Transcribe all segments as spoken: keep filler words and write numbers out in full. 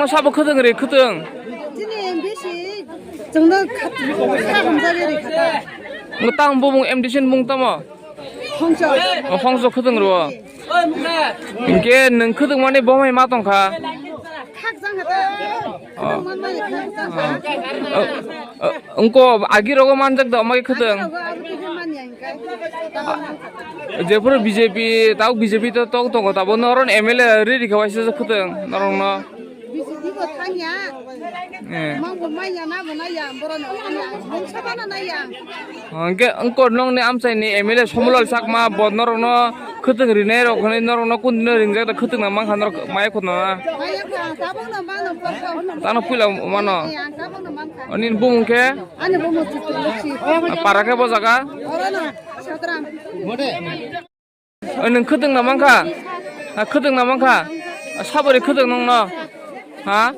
Sabo khwtwng ri khwtwng. Chini M D C chwngno kha-, kha hamjagwi ri kha ta. Ngo tang bumung M D C ni mung tamo? Hongso. O hongso khwtwng ro. Hinkhe nwng khwtwng mani bo mai ma tong kha? Khak jang kha ta. Oh. Khwtwng man mani khak jang kha. Oh. Oh. Oh. Wngko agi rogo manjak da, omo khe khwtwng? Agi rogo abo khe manya hinkhe. Jephuru B J P, tau B J P to tong tongo, tabo noron M L A ri ri kha waisa khwtwng norokno. B J P bo thangya. Eh. Mangbo manya na bo naya, borok no thangya. Mungsa bana naya. Hwnkhe wngko nokni amchaini M L A Somolal Chakma bo norokno khwtwng rinai rok hwnwi norokno kundino ringjak da khwtwng na mankha norok maya khwtwng na. Maya kha, tabuk no mano porkha. Tano puila mano. Eh, ang tabuk no mankha. Ani bumung khe? Ani bumung Chitralokchi. Para khe bo jaga? Oro no, Satram. O, nwng khwtwng na mankha? Ha, khwtwng na mankha? Sabori khwtwng nongno? Ha?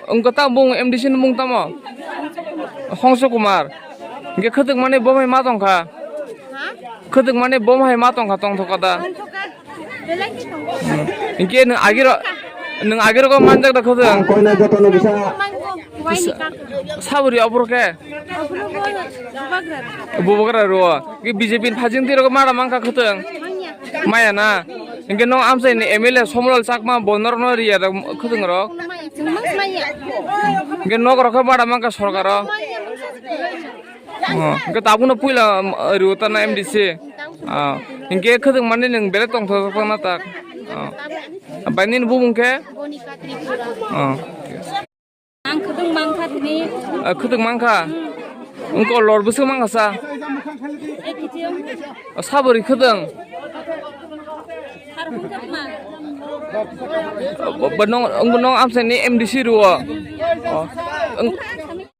Wngkha ta bung M D C ni mung tamo? Hongso Kumar. Hinkhe khwtwng mani bo hai ma tongkha? Ha? Khwtwng mani bo hai ma tongkha, tongthokha da? Tongthokha. Belai khe tongo. Hinkhe nwng agiro, nwng agiro kok manjak da khwtwng? Ang koina jotono bisa. Sabori oboro khe? Bubagra rw. Ki B J P ni phajing twi rok mara mankha khwtwng? Maya na. Hinkhe no amchai ni M L A Somolal Chakma bo norok no riya da khwtwng rok? Hinkhe nok rok khe mara mankha sorkar o? Hinkhe tabuk no puila rw ta na M D C. Hinkhe khwtwng mani nwng belai tongthok na tak. Bai nini bumung khe? Ang khwtwng mankha tini. Ah, khwtwng mankha? Wngko lor bwswk mankha sa? Ekitiyo. Ah, sabori khwtwng? Sarung khwtma. Ah, bo, bo nong, wngbo nong amchaini M D C rw o? Oh. Wng-,